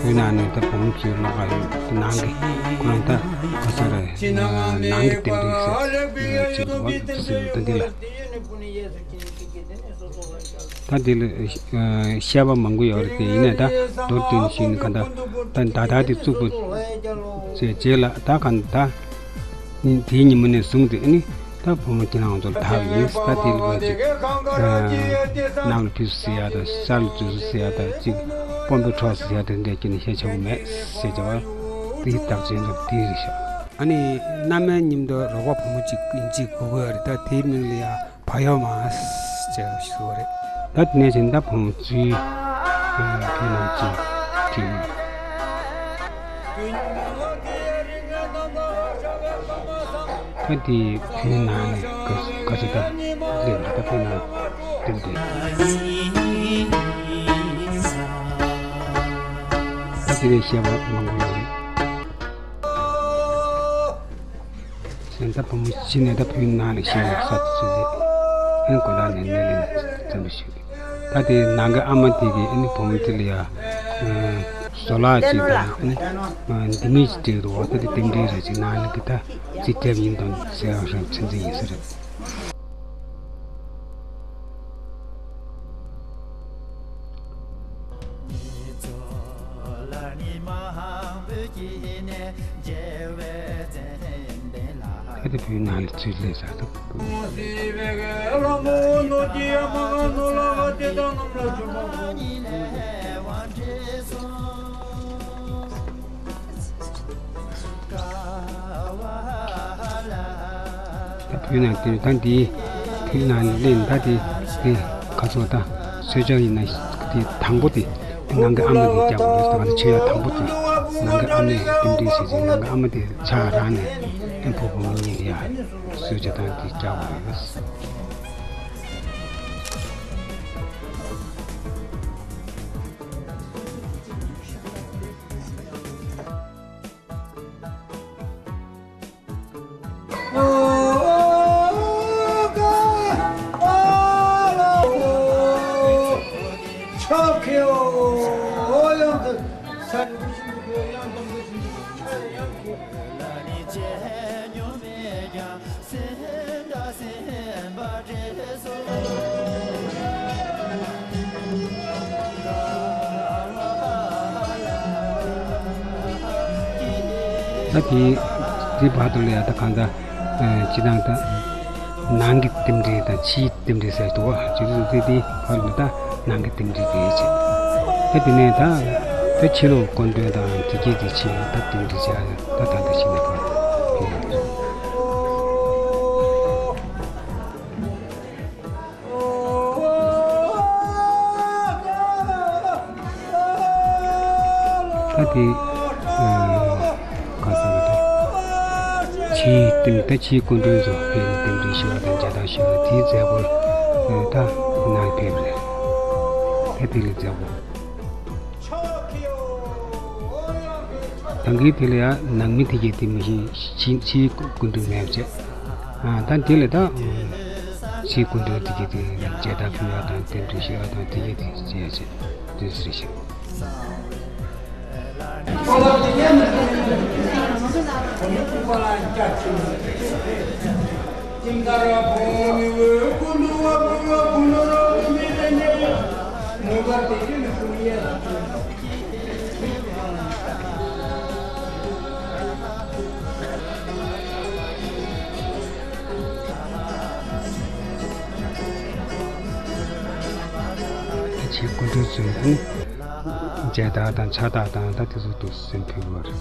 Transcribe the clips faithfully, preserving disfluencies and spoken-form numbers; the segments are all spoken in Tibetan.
བོད་ནང་ནས་ད་བུ་མོ་ཚོའི་ལོགས་ཀ་ཡོད་ནང་གི་ཁོ་ཚོ་ར་ནང་གི་རྟེན་འབྲེལ་ཟེར་ཅིག་འདུག་བ། ཟེར་ད་འདི་ལ། ད་འདི་ལ་བཤད་པ་མང་པོ་ཡོད་རེད་དེ། ཡིན་ནའི་ད་མདོར་བསྟན་བཞིན་ག་ད་ད་ད་ལྟ་དེ་བཙུགས་པ་བྱས་རྗེས་ལ་ད་ག་ད་དེའི་ཉིན་མོ་ནས་བཟུང་སྟེ་ཨ་ནི་ད་བུ་མོ་ཁྱེད་རང་ཚོར་ཐར་བ་ཡིན། ད་དེ་ལ་བ་ཅིག་ནང་ལ་ཕུད་སུ་ཟེར་ཡ་དང་ཤར་ལ་འཛུལ་སུ་ཟེར་ཡ་དང་ཅིག་དཔོན་པོ་འཕྲོག་སུ་ཟེར་ཡ་དེ་འདྲས་ཀྱི་ནི་བཤད་ཆོག་གི་མེད་ཟེར་བྱ་བ་དེའི་བདག་ཆེན་ཚོ་དེ་རེད་ཤག་ཨ་ནི་མནའ་མའི་མཉམ་དུ་རོགས་པ་བུ་མོ་གཅིག་ཡིན་གཅིག་དགོས་ཀྱི་ཡོད་རེད། ད་དེའི་མིང་ལ་ཡ་བ་ཡོ་མ་ཟེར་ཞུ་བ་རེད། ད་དེ་ནས་བྱས་ད་བུ་མོ་ཚོའི་དེ་ནང་གཅིག་དེ་ཡིན། ད་དེ་བོད་ནང་ནས་ག་ག་ཚོད་ད་སླེབས་ན་ད་བོད་ནང་སྟོན་ཏེ། ད་དེ་ནས་བཤད་པ་མང་པོ་ཡོད་རེད། སེམས་ད་བུ་མོ་གཅིག་ནས་ད་བོད་ནང་ནས་བཤད་པ་ས་ཚུལ་རེད། ཨེ་གོ་ལ་ནས་ནས་ལས་བཙན་པོ་ཞིག་རེད། ད་དེ་ནང་གི་ཨ་མ་དེ་གིས་ཨ་ནི་བུ་མོ་དེ་ལ་ཡ། ཨ། བཟོ་ལག་ཅིག་དང་ཨ་ནི། ཨ། འདི་མི་ཅིག་སྤྲད་འདུག་བ། ད་དེ་རྟེན་འབྲེལ་རེད་ཅིག་ནང་ལ་གི་ད་རྩིས་ཐེབས་ཡིན་དང་ཟེར་བ་ཤང་ཚན་ཚན་ཡིན་ས་རེད། ཨ་དེ་བོད་ནང་ལ་ཚུར་སླེབས་ས་འདུག་ད་བོད་ནང་དེ་ད་འདི་བོད་ནང་ལ་སླེབས་ད་དེ་དེ་ག་ཚོད་ད་གསོལ་ཇ་ཡིན་ན་དེ་དང་པོ་དེ་ནང་གི་ཨ་མ་དེ་རྒྱག་དགོས་རེད། ད་ང་ཚོ་ཆོས་ཡ་དང་པོ་དེ་ནང་གི་ཨ་མས་རྟེན་འབྲེལ་བྱས་ཅིང་ནང་གི་ཨ་མ་དེ་ཕྱག་རང་ནས་ཨེ་ཕོ་བུ་མོ་གཉིས་ལ་ཡ་གསོལ་ཇ་དང་དེ་རྒྱག་དགོས་རེད། ད་དེ་དེ་བར་དུ་ལ་ཡ་ད་གང་ལྟར་སྤྱི་བཏང་ད་ནང་གི་རྟེན་འབྲེལ་དང་ཕྱིའི་རྟེན་འབྲེལ་ཟེར་འདུག་བ། སྤྱི་བཏང་དེ་དེ་བར་ལ་ད་ནང་གི་རྟེན་འབྲེལ་དེ་བྱེད། ད་དེ་ནས་ད་ད་ཕྱི་ལོགས་སྐུ་མདུན་དང་དེ་སྐད་དེ་ཕྱིན་ད་རྟེན་འབྲེལ་བྱ་ཡ་ད་ད་ད་ཕྱི་ནས་བར་དེ་ཡིན། ད་དེ་ག་ཟེར་བ་དང་ཕྱིའི་རྟེན་ད་ཕྱིའི་སྐུ་མགྲོན་ཚོ་ཕེབས་ནས་རྟེན་འབྲེལ་ཞུ་བ་དང་མཇལ་དར་ཞུ་བ་དེའི་མཛད་སྒོ་ད་ནང་ཕེབས་རེད། ད་དེ་ལས་མཛད་སྒོ། ད་གིན་དེ་ལ་ཡང་ནང་མི་དེ་གས་དེ་མི་ཤེས་ཕྱིའི་ཕྱིའི་སྐུ་མགྲོན་མེད་པ་བྱས། ཨ། ད་དེ་ལ་ད་ཕྱིའི་སྐུ་མགྲོན་དེ་གས་དེ་མཇལ་དར་ཕུལ་བ་དང་རྟེན་འབྲེལ་ཞུ་བ་དང་དེ་གས་དེ་བྱས་བྱས་དེ་ཟེར་ཞིང་། ཕྱིའི་སྐུ་མགྲོན་ཚོས་ནི་མཇལ་དར་དང་ཕྱག་རྟགས་དང་ད་དེ་ཚོ་འདུག་སེ་ཕུལ་བ་རེད།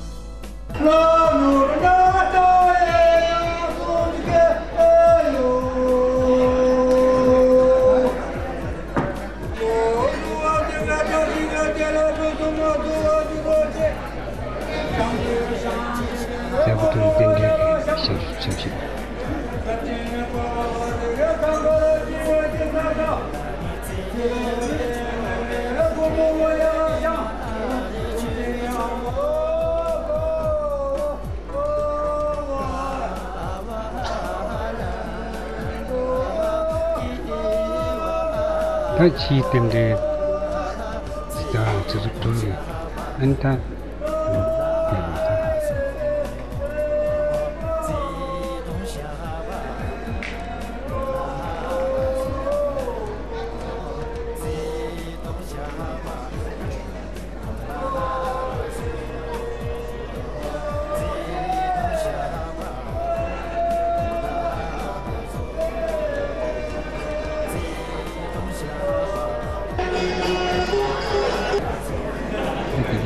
མཛད་སྒོ་དེ་རྟེན་འབྲེལ་གྱི་ཞབས་ཞུ་ཞབས་ཞུ། ད་ཕྱིའི་རྟེན་འབྲེལ་ད་ཚིག་ཚུལ་གྲུབ་ཡོད། ཨ་ནི་ད། དེ་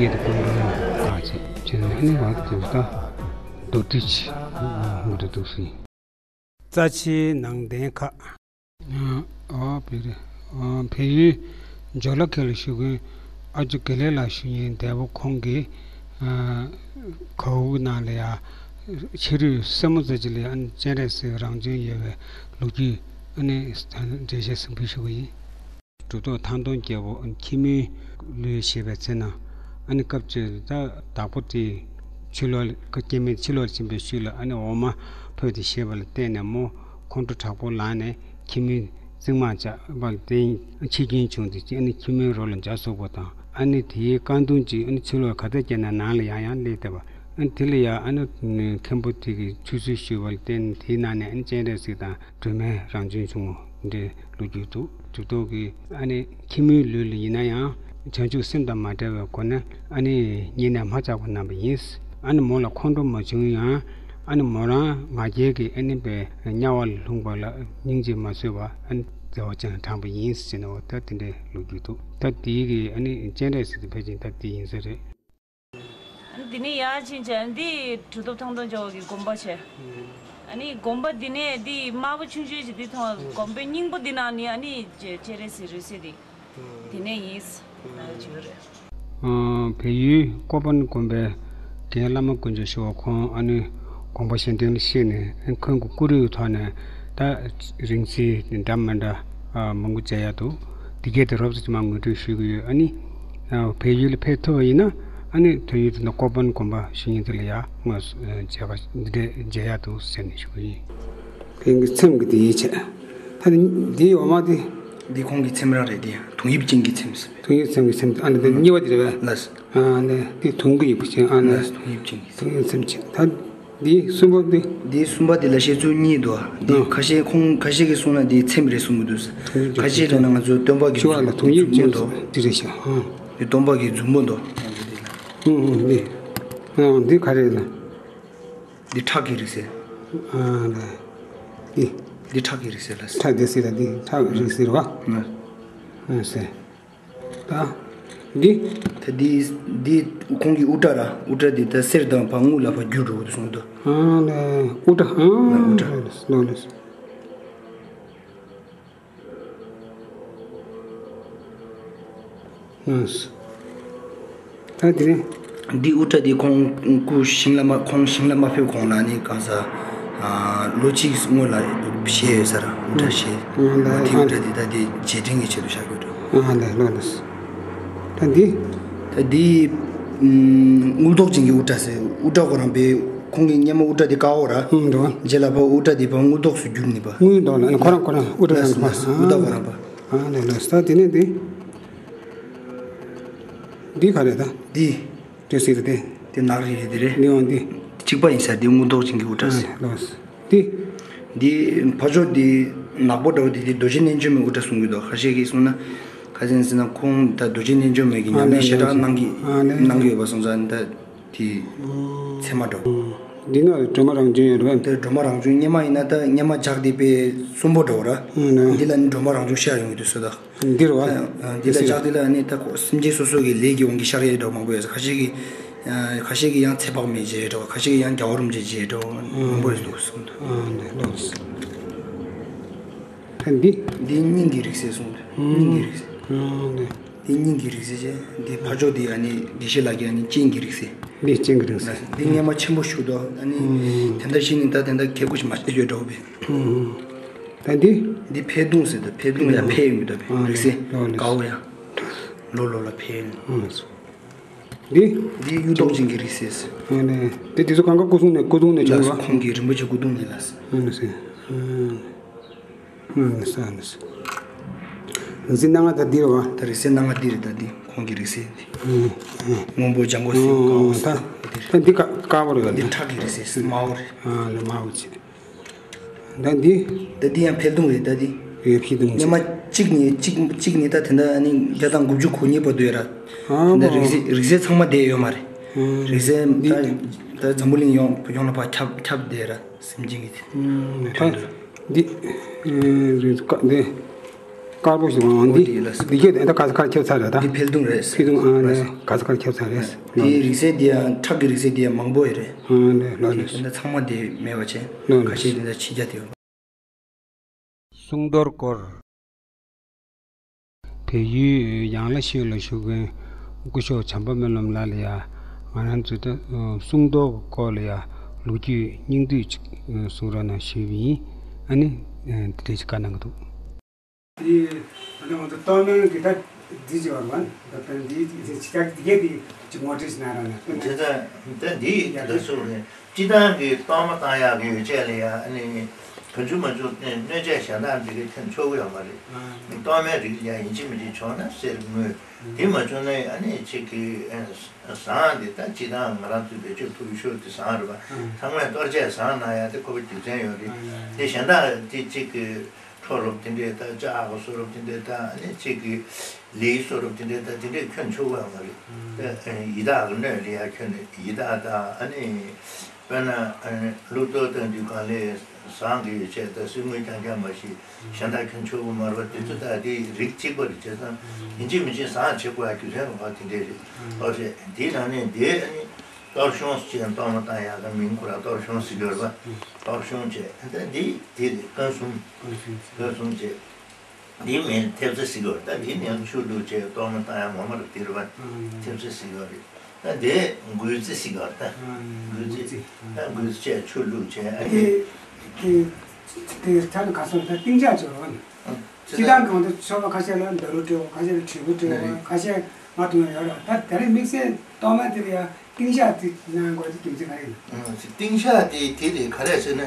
གའི་དེ་ཀུན་འགྲོ་ཡང་ཁ་ཆེ་ཆེ་ནས་ནི་བར་དུ་ད་རྡོ་ཏི་ཆི་ངུ་འདྲ་འདུག་སྲིད། རྩ་ཆེའི་ནང་རྟེན་ཁག་ཨ་བེ་རི། ཨ་བལ་ཡུལ་ཇོ་ལ་ཁེ་ལ་བཞུགས་མཁན་ཨ་ཇོ་དགེ་ལེགས་ལགས་ཞུ་མཁན་འདས་པོ་ཁོང་གིས་ཨ་གའུ་ནང་ལ་ཡ་ཕྱི་རོལ་སེ་མོ་ཙེ་ཅི་ལ་ཡ་སྤྱན་རས་གཟིགས་རང་བྱོན་ཡོད་པའི་ལོ་རྒྱུས་ཨ་ནི་འགྲེལ་བཤད་གསུང་འབུལ་ཞུ་གི་ཡིན། གྲུབ་ཐོབ་ཐང་སྟོང་རྒྱལ་པོ་ཁྱི་མོའི་ལུས་བཞེས་པའི་ཚེ་ན་ཨ་ནི་སྐབས་ཅིག་ད་བདག་པོ་དེ་ཕྱི་ལོགས་ལ་སྐྱེ་དམན་ཕྱི་ལོགས་ལ་ཕྱིན་པའི་ཤུལ་ལ་ཨ་ནི་འོ་མ་ཕུལ་ཏེ་བཞེས་པ་ལ་བརྟེན་ནས་མོ་ཁོང་ཁྲོ་དྲག་པོ་ལངས་ནས་ཁྱི་མོའི་རྩིབ་མར་བཅག་པ་ལ་བརྟེན་འཆི་སྐྱོན་བྱུང་སྟེ་ཨ་ནི་ཁྱི་མོའི་རོ་ལ་འཇའ་ཟུག་པ་དང་ཨ་ནི་དེའི་རྐང་དུང་ཅིག་ཨ་ནི་ཕྱི་ལོགས་ག་ཚོད་བསྐྱལ་ན་ནང་ལ་ཡང་ཡང་སླེབས་བསྡད་པ། ཨ་ནི་དེ་ལ་ཡང་ཨ་ནི་མཁན་པོ་དེ་གིས་ཆོས་ཚུལ་ཞུས་པ་ལ་བརྟེན་དེའི་ནང་ནས་ཨ་ནི་སྤྱན་རས་གཟིགས་དང་སྒྲོལ་མའི་རང་བྱོན་བྱུང་བ་འདྲའི་ལོ་རྒྱུས་འདུག་གྲུབ་ཐོབ་ཀྱིས་ཨ་ནི་ཁྱི་མོའི་ལུས་ལ་ཡིན་ན་ཡང་བྱང་ཆུབ་སེམས་དང་མ་བྲལ་བའི་སྒོ་ནས་ཨ་ནི་སྙན་ནས་མ་ཆག་པ་གནང་བ་ཡིན། ཨ་ནི་མོ་ལ་ཁོང་ཁྲོ་མ་བྱུང་ཡང་ཨ་ནི་མོ་རང་ང་རྒྱལ་གྱི་ཨ་ནི་པའི་དམྱལ་བ་ལ་ལྷུང་བ་ལ་སྙིང་རྗེ་མ་བཟོད་པ་ཨ་ནི་བདེ་བ་ཅན་དྲངས་པ་ཡིན་ཟེར་ནས་འོ་ད་དེ་འདྲའི་ལོ་རྒྱུས་འདུག་ད་དེའི་གི་ཨ་ནི་སྤྱན་རས་གཟིགས་དེ་ཕལ་ཆེར་ད་དེ་ཡིན་ས་རེད། ཨ་ནི་དེ་ནས་ཡར་ཕྱིན་བྱས་ཨ་ནི་འདི་གྲུབ་ཐོབ་ཐང་སྟོང་རྒྱལ་བ་གི་དགོན་པ་བྱས། ཨ་ནི་དགོན་པ་འདི་ནས་འདི་དམར་པོ་ཆུང་ཆུང་ཞིག་འདི་མཐོང་། དགོན་པའི་སྙིང་པོ་འདི་ནང་ནི་ཨ་ནི་སྤྱན་རས་གཟིགས་རུས་གསལ་འདི་དེ་ནས་ཡིན་ཟེར་བྱས་ཡོད་རེད། ཨ་བལ་ཡུལ་ཀོ་པན་དགོན་པའི་རྒན་བླ་མ་དཀོན་མཆོག་ཞུ་བ་ཁོང་ཨ་ནི་དགོངས་པ་གཞན་དོན་ལ་གཤེགས་ནས་ཁོང་གི་སྐུ་རུས་ཐོག་ནས་ད་རིང་བསྲེལ་འདྲ་མི་འདྲ་མང་པོ་མཇལ་ཡག་འདུག་འདི་གའི་དེ་རོབ་ཙམ་ཅིག་མར་ངོ་སྤྲོད་ཞུ་གི་ཡོད། ཨ་ནི་བལ་ཡུལ་ལ་ཕེབས་ཐུབ་པ་ཡིན་ན་ཨ་ནི་དོན་ཡོད་དེ་ན་ཀོ་པན་དགོན་པ་ཞུ་ཡིན་དེ་ལ་ཡ་དངོས་སུ་མཇལ་བ་འདི་འདྲས་མཇལ་ཡག་འདུག་ཟེར་ནས་ཞུ་གི་ཡིན། ཁོང་གི་ཚེམས་ཀྱི་དེ་ཡིད་ཆེས། ད་ནི་འདིའི་འོ་མ་དེ། འདི་ཁོང་གི་ཚེམས་ར་རེད་དེ། དུང་དབྱིབས་ཅན་གྱི་ཚེམས་ཟེར་བས། དུང་དབྱིབས་ཚེམས་ཀྱི་ཚེམས་ཨ་ནི་དེ་གཉིས་པ་དེ་རེད་བས། ལགས། ཨ་ནི་དེ་དུང་གི་ཡོད་པ་ཅན་ཨ་ནི། ལགས་དུང་དབྱིབས་ཅན་གྱི་ཚེམས། དུང་དབྱིབས་ཚེམས་ཅན་ད་འདི་གསུམ་པ་འདི། འདི་གསུམ་པ་འདི་ལ་བཤད་ཚུལ་གཉིས་འདུག་འདི་ཨ་ཁ་ཤས་ཁོང་ཁ་ཤས་ཀྱིས་གསུངས་ན་འདི་ཚེམས་རེད་གསུང་གི་འདུག་དུང་དབྱིབས་ཁ་ཤས་ལབ་ན་ང་ཚོ་སྟོན་པ་གི་ཆུ་བ་ལ་དུང་དབྱིབས་མཛུབ་མོ་ཅན་འདུག་དེ་རེད་ཤག་ཨ། འདི་སྟོན་པ་གི་མཛུབ་མོ་འདུག་ཨུ་ཨུ་འདི། ཨ་འདི་ག་རེ་ལ། འདི་ཁྲག་གི་རིགས་ཟེར། ཨ་ལ། འདི། འདི་ཁྲག་གི་རིགས་ཟེར་ལ་ཟེར། ཁྲག་འདི་ཟེར་ལ་འདི་ཁྲག་རིགས་ཟེར་བ། ང་། ཨ་ཟེར། ད། འདི། ད་འདི་འདི་ཁོང་གི་དབུ་སྐྲ་ར་དབུ་སྐྲ་འདི་ད་གསེར་དང་བ་དངུལ་ལ་ཕར་བསྒྱུར་འགྲོ་གི་འདུག་གསུངས་འདུག་ཨ་ལ། དབུ་སྐྲ་ཨ། དབུ་སྐྲ། ལོ་ལོ། ཨུམ། ད་དེ་ནས། འདི་དབུ་སྐྲ་འདི་ཁོང་སྐུ་ཞིང་ལ་མ་ཁོང་ཞིང་ལ་མ་ཕེབས་གོང་ལ་ནི་གང་ཟག་ཨ་ལོ་གཅིག་སྔོན་ལ་བཞེས་ཡོད་ས་ར་དབུ་སྐྲ་བཞེས། ཨུམ། ད་དེ་དབུ་སྐྲ་འདི་ད་དེ་རྗེས་དྲན་གྱི་ཆེད་དུ་བཞག་དགོས་འགྲོ། ཨ་ལས་ལོ་ལོ། ད་འདི། ད་འདི། ཨུམ། དངུལ་མདོག་ཅན་གྱི་དབུ་སྐྲ་ཟེར་དབུ་སྐྲ་ཁོ་རང་པའི་ཁོང་གི་སྔོན་མ་དབུ་སྐྲ་འདི་དཀར་པོ་ར། ཨུམ་འགྲོ། རྗེས་ལ་ཕར་དབུ་སྐྲ་འདི་ཕར་དངུལ་མདོག་སུ་བསྒྱུར་ནི་པ། དངུལ་མདོག་ལ་ཁོ་རང་ཁོ་རང་དབུ་སྐྲ་རང་པ། ལགས་སོ་ལགས་སོ། དབུ་སྐྲ་ཁོ་རང་པ། ཨ་ལས་ལོ་ད་དེ་ནས་འདི། འདི་ག་རེ་ད། འདི། དེ་ཟེར་ཏེ། དེ་ནག་རིལ་རིལ་དེ་རེད། འདི་འོང་འདི། གཅིག་པ་ཡིན་ས་འདི་དངུལ་མདོག་ཅན་གྱི་དབུ་སྐྲ་ཟེར། ཨ་ལོས། འདི། འདི། ཕ་ཇོ་འདི། ནག་པོ་འདྲ་བོ་འདི་འདི་རྡོ་རྗེ་རྣལ་འབྱོར་མའི་དབུ་སྐྲ་གསུང་གི་འདུག་ཁ་ཤས་ཀྱིས་གསུངས་ན། ཁ་སང་ཟེར་ན་ཁོང་ད་རྡོ་རྗེ་རྣལ་འབྱོར་མའི་གི་ཉམས་ལེན་ཞེ་དྲག་གནང་གི་ཨ་ལས་གནང་གི་ཡོད་པ་སོང་ཙང་ད་དེ་ཚད་མ་འགྲོ། འདི་ནི་སྒྲོལ་མ་རང་བྱུང་ཡོད་རེད་པ། དེ་སྒྲོལ་མ་རང་བྱུང་སྔོན་མ་ཡིན་ན་ད་སྔོན་མ་ལྗགས་འདི་དཔེ་གསུམ་པོ་འགྲོ་ར། ཨ་ལས། འདི་ལ་ནི་སྒྲོལ་མ་རང་བྱུང་ཤར་ཡོང་གི་འདུག་ཟེར་ད། འདིར་བ། འདི་ལ་ལྕགས་འདི་ལ་ནི་ད་ཁོ་སེམས་ཅན་སོ་སོ་གི་ལས་ཀྱི་དབང་གིས་ཤར་ཡས་འདྲ་མང་པོ་ཡོད། ཁ་ཤས་ཀྱིས་ཁ་ཤས་ཀྱིས་ཡང་ཚེ་དཔག་མེད་བྱས་འདྲ་ཁ་ཤས་ཀྱིས་ཡང་རྒྱལ་བ་རིན་པོ་ཆེ་བྱས་འདྲ་མང་པོ་ཡོད་འདུག་གསུངས་འདུག་ཨ་འདི་ལོ། ད་འདི། འདི་སྙིང་གི་རིགས་ཟེར་གསུངས་འདུག་སྙིང་གི་རིགས་ཟེར། ཨ་འདི། འདི་སྙིང་གི་རིགས་ཟེར་བྱས་འདི་ཕར་ཕྱོགས་འདི་ཨ་ནི་བདེ་གཤེགས་ལགས་ཀྱི་ཨ་ནི་སྤྱན་གྱི་རིགས་ཟེར། འདི་སྤྱན་གྱི་རིགས་ཟེར། འདི་སྔོན་མ་ཆེན་པོ་བཞུགས་འདུག་ཨ་ནི་དེ་འདྲ་ཞིག་ནི་ད་དེ་འདྲ་གལ་དགོས་ཤིག་མ་བྱས་ཡོད་འདྲ་བོ་བས། ད་འདི། འདི་འཕེལ་གདུང་ཟེར་ད། འཕེལ་གདུང་ཡང་འཕེལ་ཡོང་གི་འདུག་པས། ཨ་རིགས་སེ་ལོ་ལོ། དཀར་པོ་ཡང་། ལོ་ལོ་ལ་འཕེལ་ཡོང་། ཨ་འདི། འདི་གཡུ་མདོག་ཅན་གྱི་རིགས་སེ། ཨ་ནི། འདི་དེ་ཚོ་གང་ག་སྐུ་གསུང་ནས་སྐུ་གདུང་ནས་བྱུང་བ། ཁོང་གི་རིན་པོ་ཆེ་སྐུ་གདུང་ནས་ལགས། ཨ་ནི་སེ། ཨ་ནི་སེ་ཨ་ནི་སེ། རིག་རྩལ་སྣ་ལྔ་ད་འདི་རེད་བ། ད་རིག་རྩལ་སྣ་ལྔ་འདི་རེད། ད་འདི་ཁོང་གི་རིག་རྩལ་འདི། ཨུ། ཨུ། སྔོན་པོ་ལྗང་ཁུ་སེར་དཀར་འོ་ད། ད་འདི་དཀར་དཀར་པོ་རེད་བ། འདི་འདི་ཁྲག་གི་རིག་རྩལ་དམར་པོ་རེད། ཨ་ལེ་དམར་པོ་ཅིག་ད་འདི། ད་འདི་ཡང་འཕེལ་གདུང་རེད། ད་འདི། ཡོད་འཕེལ་གདུང་ཅིག་སྙེ་མ་གཅིག་ནས་གཅིག་གཅིག་ནས་ད་དེ་འདྲ་ཨ་ནི་བརྒྱ་དང་དགུ་བཅུ་གོ་གཉིས་བར་དུ་ཡོད་ར། ཨ་ད་མ་རིག་རྩལ་རིག་རྩལ་ཚང་མ་བསྡད་ཡོད་མ་རེད། ཨ་རིག་རྩལ་འདི་ད་ད་འཛམ་བུ་གླིང་ཡོངས་ཡོངས་ལ་ཕར་ཁྱབ་ཁྱབ་བསྡད་ར། སེམས་ཅན་གྱི་དེ། ཨུམ། ད་འདི། ཨེ། རེད་ཀ་འདི། དཀར་པོ་ཞིག་འོང་འདི། འོ་དེ་ལ་སོ། འདི་སྐད་དེ་ད་ག་ས་གར་ཁྱབ་ཚར་རེད་ད། འདི་འཕེལ་གདུང་རེད། འཕེལ་གདུང་ཨ་ནི་ག་ས་གར་ཁྱབ་ཚར་རེད། འདི་རིག་རྩལ་འདི་ཡང་ཁྲག་གི་རིག་རྩལ་འདི་ཡང་མང་པོ་ཡོད་རེད། ཨ་ནི་ལོ་ལོ། འདི་ཚང་མ་འདི་མེད་པ་བྱས། ལོ་ལོ། ཁ་ཤས་འདི་འདྲ་ཕྱི་རྒྱལ་དུ་ཡོད། གསུང་རྡོར་སྐོར། བལ་ཡུལ་ཡང་ལ་ཤོད་ལ་བཞུགས་མཁན་སྐུ་ཞབས་བྱམས་པ་སྨོན་ལམ་ལགས་ལ་ཡ། ང་རང་ཚོའི་ད་གསུང་རྡོར་སྐོར་ལ་ཡ་ལོ་རྒྱུས་སྙིང་བསྡུས་ཅིག་གསུང་རོགས་གནང་ཞུས་པ་ཡིན། ཨ་ནི་དེ་འདྲའི་ཅིག་བཀའ་གནང་གི་འདུག་དེ་ད་ང་ཚོ་གཏོར་མའི་གི་ད་འདི་ཅིག་བར་མ་ད་ད་འདི་ཅིག་ཅག་འདི་གས་དེ་ཅིག་ངོ་སྤྲོད་ཞིག་གནང་རོགས་གནང་། དེ་ད་ད་འདི་ཡ་ད་གསུང་རེད། སྤྱི་བཏང་གི་གཏོར་མ་བཏང་ཡག་གི་ཡོ་བྱད་ལ་ཡ་ཨ་ནི་གང་བྱུང་མང་བྱུང་གནོད་བྱེད་གཞན་དག་འདི་གའི་ཐོན་ཆོག་གི་ཡོད་མ་རེད། གཏོར་མའི་རིགས་ལ་ཡ་ཡིན་གཅིག་མིན་གཅིག་བྱུང་ན་གསེར་དངུལ་དེ་མ་བྱུང་ན་ཡ་ཨ་ནི་གཅིག་གི་ཟངས་དེ་ད་སྤྱི་བཏང་ང་རང་ཚོའི་བེད་སྤྱོད་ཐུབ་ཤོས་དེ་ཟངས་རེད་པ། ཚང་མས་གཏོར་ཆས་ཟངས་གནང་ཡ་དེ་ཁོ་པའི་རྒྱུ་མཚན་ཡོད་རེད། དེ་གཞན་དག་དེ་གཅིག་གི་ཁྲོ་རོབ་དེ་འདྲས་ད་ལྕགས་ཨ་ཁུ་སོ་རོབ་དེ་འདྲས་ད་ཨ་ནི་གཅིག་གི་ལིའི་སོ་རོབ་དེ་འདྲས་ད་དེ་འདྲས་ཁྱོན་ཆུ་བ་མ་རེད། ད་ཡི་དྭགས་ཀྱི་སྣོད་ལ་ཡ་ཁྱོན་ནས་ཡི་དྭགས་ད་ཨ་ནི་དཔེར་ན་ཨ་ནི་ལུགས་ལྡོག་བཏང་དུས་གང་ལས་ཟངས་ཀྱི་ཡོ་བྱད་ད་གསེར་དངུལ་རྐྱང་རྐྱང་མ་གཞི་གཞན་དག་ཁྱོན་ཆུ་བ་མ་རེད་པ། དེ་ཚོ་ད་དེ་རིགས་གཅིག་པ་རེད། བྱས་ཙང་ཡིན་གཅིག་མིན་གཅིག་ཟངས་བྱེད་དགོས་ཡ་རྒྱུ་མཚན་རང་དེ་འདྲས་རེད། ཨོ་རེད། དེའི་ནང་ནས་དེ་ཨ་ནི། གཏོར་གཞོང་ཅེས་གཏོར་མ་བཏང་ཡག་གི་མིང་ཁོ་ར་གཏོར་གཞོང་ཟེར་གྱི་ཡོད་རེད་པ། གཏོར་གཞོང་ཅེས་ད་འདི་འདི་རེད། སྐོན་གསུམ། སྐོན་གསུམ་ཅེས་འདི་མིང་ཐེབས་རྩ་ཟེར་གྱི་ཡོད་རེད། ད་འདི་མིང་ཆུ་བླུགས་ཅེས་གཏོར་མ་བཏང་ཡག་ངོ་མ་རེད། འདི་རེད་པ། ཐེབས་རྩ་ཟེར་གྱི་ཡོད་རེད། ད་འདི་འགུལ་རྩེ་ཟེར་གྱི་ཡོད་རེད། ད་འགུལ་རྩེ་ད་འགུལ་རྩེ་ཅེས་ཆུ་བླུགས་ཅེས་ཨ་ནི། དེ་དེ་ད་ནི་ག་སོང་ད་གཏིང་ཆགས་ཅིག་ཡོད་རེད། སྤྱི་བཏང་གང་དུ་ཆོས་པ་ཁ་ཤས་ལ་འདི་རུ་སྤྲེའུ། ཁ་ཤས་ལ་དྲིལ་བུ་སྤྲེའུ། ཁ་ཤས་ང་དུང་ཡང་ཡོད་རེད། ད་དེ་རིང་དམིགས་བསལ་གཏོར་མ་དེ་ལ་ཡང་གཏིང་ཤག་དེ་གནང་དགོས་དེ་རྒྱུ་མཚན་ག་རེ་ཡིན་ན། གཏིང་ཤག་དེ་དེ་རེད། ག་རེ་ཟེར་ན་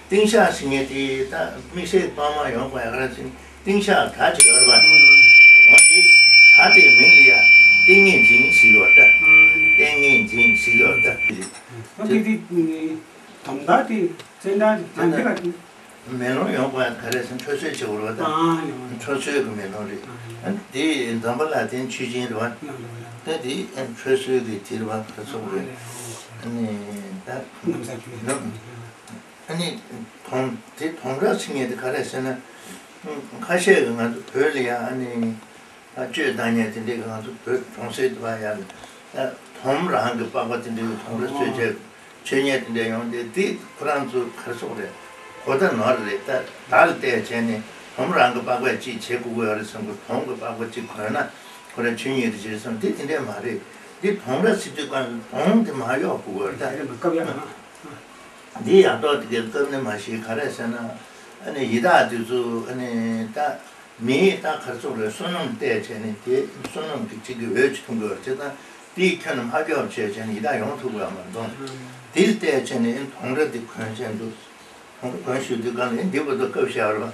གཏིང་ཤག་ཟེར་མཁན་དེ་ད་དམིགས་བསལ་གཏོར་མ་ཡོང་དགོས་ཡག་ག་རེ་ཟེར་ན་གཏིང་ཤག་གྲ་ཅིག་ཡོད་རེད་པ། འོ་དེ་གྲ་དེའི་མིང་ལ་ཡང་ཏིང་ངེ་འཛིན་ཟེར་གྱི་ཡོད་རེད་ད། ཏིང་ངེ་འཛིན་ཟེར་གྱི་ཡོད་རེད་ད། འོ་དེ་དེ་དོན་དག་དེ་བཙན་དྲག་དེ་ད་འདི་ལ། མེ་ལོང་ཡོང་བ་ག་རེ་ཟེར་ན་ཁྲོ་ཚོས་བྱེད་དགོས་རེད་པ། ད་ཨ་ནི་ཁྲོ་ཚོས་ཀྱི་མེ་ལོང་རེད། ཨ་ནི་དེ་འཛམ་བུ་གླིང་དེ་ཆོས་ཅན་རེད་པ། ད་དེ་ཁྲོ་ཚོས་ཀྱི་དེ་རེད་པ། ཁ་ཚུགས་རེད། ཨ་ནི་ད་ནམ་ཟླ་ནམ་ཨ་ནི་དོང་དེ་དོང་གྲ་ཟེར་མཁན་དེ་ག་རེ་ཟེར་ན། ཁ་ཤས་ཀྱིས་ང་ཚོ་བོད་ལ་ཡང་ཨ་ནི། ཨ་བཅོས་བཏང་མཁན་དེ་འདྲས་ང་ཚོ་བོད་གྲོང་གསེབ་དུ་བ་ཡར་ད་དོམ་རང་གི་པགས་པ་དེ་འདྲས་དོམ་ར་ཚོས་བྱས་མཆོད་མཁན་དེ་འདྲས་ཡོང་དེ་དེ་ཁོ་རང་ཚོ་ག་རེ་ཟེར་དགོས་རེད། གོ་བརྡ་ནོར་རེད། ད་བརྡ་ལ་བལྟས་བྱས་ནས་དོམ་རང་གི་པགས་པས་ཅིག་བྱེད་དགོས་ཀྱི་ཡོད་རེད་བསམ་གི། དོམ་གི་པགས་པ་ཅིག་གོན་ན་ཁོ་རང་མཆོད་མཁན་དེ་བྱེད་བསམ་དེ་དེ་འདྲས་མ་རེད། འདི་དོམ་ར་ཟེར་དུས་གང་དོམ་དེ་མ་གཡོག་དགོས་ཀྱི་ཡོད་རེད་ད། འདི་ཡག་ཐོག་དེ་གའི་སྐབས་ནས་མ་ཤེས་ག་རེ་ཟེར་ན། ཨ་ནི་ཡི་དྭགས་དེ་ཚོ་ཨ་ནི་ད་མིའི་ད་ག་རེ་ཟེར་དགོས་རེད། བསོད་ནམས་བལྟས་བྱས་ནས་དེ་བསོད་ནམས་ཀྱི་གཅིག་གི་འོད་ཅིག་མཐོང་གི་ཡོད་རེད། བྱས་ཙང་དེའི་ཁྱོན་ནས་མ་སྐྱོབ་བྱས་བྱས་ནས་ཡི་དྭགས་ཡོང་ཐུབ་ཀྱི་ཡོད་མ་རེད་དོ། དེ་བལྟས་བྱས་ནས་ཨ་ནི་དོང་ར་དེ་གོན་བྱས་འདུག་དོང་ར་གོན་བཞུགས་དུས་གང་ལ་ཨ་ནི་འདི་བར་དུ་སྐབས་བཞག་རེད་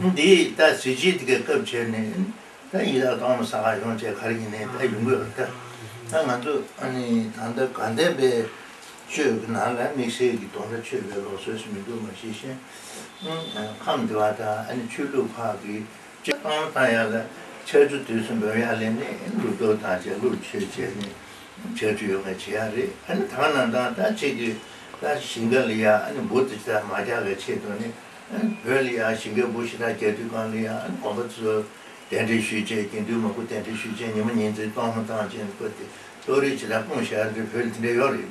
པ། འདི་ད་གཟི་བརྗིད་དེ་གའི་སྐབས་བྱས་ནས། ད་ཡི་དྭགས་གཏོར་མ་ས་ཁ་ཡོང་བྱས་ག་རེ་ཡིན་ནའི་ད་ཡོང་གི་ཡོད་རེད་ད། ད་ང་ཚོ་ཨ་ནི་ད་ལྟ་དགའ་ལྡན་པའི་ཆོས་ཀྱི་ནང་ལ་དམིགས་བསལ་གྱི་དོན་དག་ཆོས་པའི་ལུགས་སྲོལ་ཞིག་མི་འདུག་མ་གཞི་ཤེས། ཁམས་བདེ་བ་དང་ཨ་ནི་ཆོས་ལུགས་ཁག་གི་ཅིག་གཏོར་མ་བཏང་ཡག་ལ་ཕྱག་མཆོད་དུས་སུ་འབུལ་ཡག་ལས་ནས་ལུགས་ལྡོག་བཏང་བྱས་ལུགས་མཆོད་བྱས་ནས་ཕྱག་མཆོད་ཡོང་བ་བྱེད་ཡག་རེད། ཨ་ནི་ད་ག་ནང་བཞིན་ད་ཅིག་གི་ད་ཞིང་ཁ་ལ་ཡ་ཨ་ནི་འབུ་དེ་ད་མ་རྒྱག་གི་ཆེད་དུ་ནི་ཨ་ནི་བོད་ལ་ཡ་ཞིང་ཁའི་འབུ་ཞེ་དྲག་རྒྱག་དུས་གང་ལ་ཡ་ཨ་ནི་དགོན་པ་ཚོ། གདན་འདྲེན་ཞུས་བྱས་དགེ་འདུན་མང་པོ་གདན་འདྲེན་ཞུས་བྱས་ཉི་མ་ཉིན་མཚན་གཏོར་མ་བཏང་བྱས་ནས་བཀོད་དེ་གཏོར་རིགས་ཇི་ལྟར་སྤུངས་བཞག་རེད། བོད་ལ་དེ་འདྲ་ཡོད་རེད།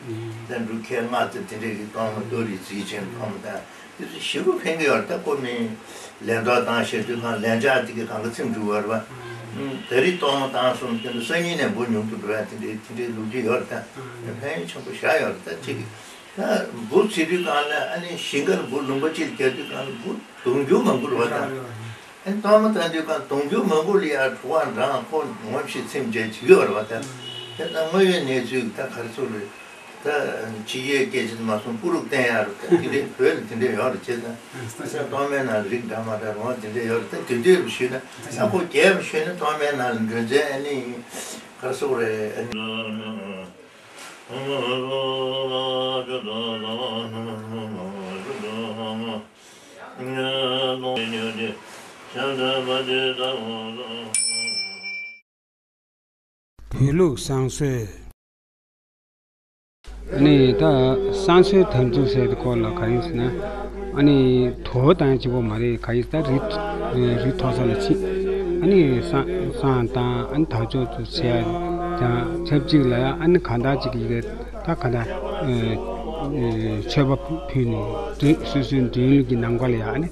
ད་འབྲུག་ཁལ་ལྔ་ཙམ་དེ་འདྲ་གི་གཏོར་མ་གཏོར་རིགས་བརྩིས་བྱས་ནས་གཏོར་མ་བཏང་དེ་ཚོ་ཞེ་པོ་ཕན་གི་ཡོད་རེད། ད་ཁོ་མི་ལས་གཏོར་བཏང་བྱས་དུས་གང་ལན་ཆགས་དེ་གི་གང་ག་ཚིམ་འགྲོ་གི་ཡོད་རེད་པ། ད་རེས་གཏོར་མ་བཏང་སོང་དེ་འདྲ་སང་ཉིན་ནས་འབུ་ཉུང་དུ་འགྲོ་ཡ་དེ་འདྲའི་དེ་འདྲའི་ལོ་རྒྱུས་ཡོད་རེད། ད་ཕན་ཡོན་ཆེན་པོ་བཞག་ཡོད་རེད། ད་ཅིག་ད་འབུ་བརྩི་དུས་གང་ལ་ཨ་ནི་ཞིང་ཁར་འབུ་ལུང་པ་གཅིག་ལ་རྒྱག་དུས་གང་ལ་འབུ་དུང་ཕྱུར་མང་པོ་རེད་པ། ད། ཨ་ནི་གཏོར་མ་བཏང་དུས་གང་དུང་ཕྱུར་མང་པོ་ལ་ཡ་དྲོ་བ་འགྲངས་ཁོ་ངོ་ཤེས་ཚིམ་བྱས་བྱེད་ཀྱི་ཡོད་རེད་པ། ད་དེ་ལྟར་དངོས་ཡོད་གནས་ཚུལ་ད་ག་རེ་ཟེར་དགོས་རེད། ད་ཕྱི་རྒྱལ་སྐད་ཆ་མ་སོང་སྤུ་རུག་བསྟན་ཡག་རེད། ད་དེ་འདྲའི་བོད་ལ་དེ་འདྲ་ཡོད་རེད། བྱས་ཙང་ད་ཐོག་མའི་ནང་ལ་རིགས་འདྲ་མ་འདྲ་རུང་བ་དེ་འདྲ་ཡོད་རེད། ད་དེ་འདྲའི་རུ་ཞུས་ན་ད་ཁོ་རྒྱལ་བ་ཞུས་ན་ཐོག་མའི་ནང་ལ་འགྲོ་མཛད་ཨ་ནི་ག་རེ་ཟེར་དགོས་རེད། ཨ་ནི། བོད་ལུགས་བསང་གསོལ། ཨ་ནི་ད་བསང་གསོལ་དམ་བཙུགས་ཟེར་དེ་སྐོར་ལ་ག་རེ་ཡིན་ཟེར་ན། ཨ་ནི་དུ་བ་བཏང་གཅིག་པོ་མ་རེད། ག་རེ་ད་རི་རི་མཐོ་ས་ལ་ཕྱིན། ཨ་ནི་བསང་བསང་བཏང་། ཨ་ནི་དར་ལྕོག་ཏུ་བྱས་ཀྱང་ཆབས་ཅིག་ལ་ཡང་ཨ་ནི་གང་ལྟར་ཅིག་གི་ད་ག་ད་མཆོད་པ་ཕུལ་ནས་སོ་སོའི་མགྲོན་གླུ་གི་ནམ་མཁའ་ལ་ཡང་ཨ་ནི་